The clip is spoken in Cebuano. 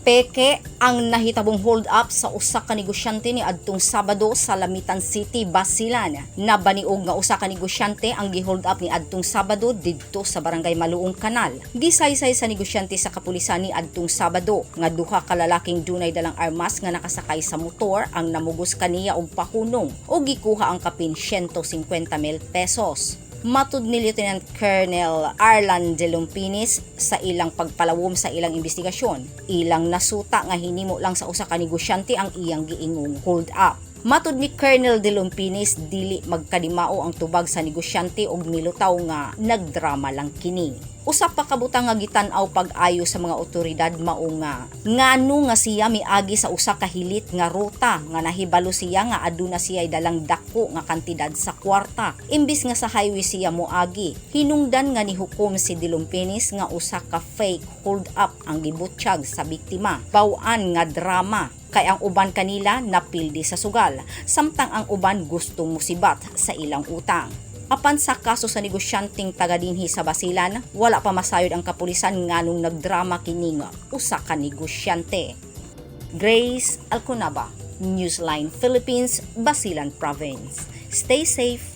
Peke ang nahitabong hold up sa usa ka negosyante ni adtong Sabado sa Lamitan City, Basilan. Nabaniog nga usa ka negosyante ang gi-hold up ni adtong Sabado didto sa Barangay Maluong Kanal. Gisaysay sa negosyante sa kapulisan ni adtong Sabado nga duha ka lalaking dunay dalang armas nga nakasakay sa motor ang namugos kaniya og pahunong o gikuha ang kapin 150 mil pesos. Matud ni Lieutenant Colonel Arlan de Lumpinis, sa ilang pagpalawom sa ilang investigasyon, ilang nasuta nga hinimo lang sa usa ka negosyante ang iyang giingong hold up. Matud ni Colonel de Lumpinis, dili magkadimao ang tubag sa negosyante og milutaw nga nagdrama lang kini. Usa pa ka butang nga gitan-aw pag-ayo sa mga otoridad mao nga ngano nga siya miagi sa usa ka hilit nga ruta nga nahibalo siya nga aduna siya dalang dako nga kantidad sa kwarta imbis nga sa highway siya moagi. Hinungdan nga nihukom si de Lumpinis nga usa ka fake hold up ang gibutyag sa biktima. Baw-an nga drama kay ang uban kanila napildi sa sugal samtang ang uban gustong musibat sa ilang utang. Apan sa kaso sa negosyanteng taga dinhi sa Basilan, wala pa masayod ang kapulisan nganong nagdrama kining usa ka negosyante. Grace Alconaba, Newsline Philippines, Basilan Province. Stay safe.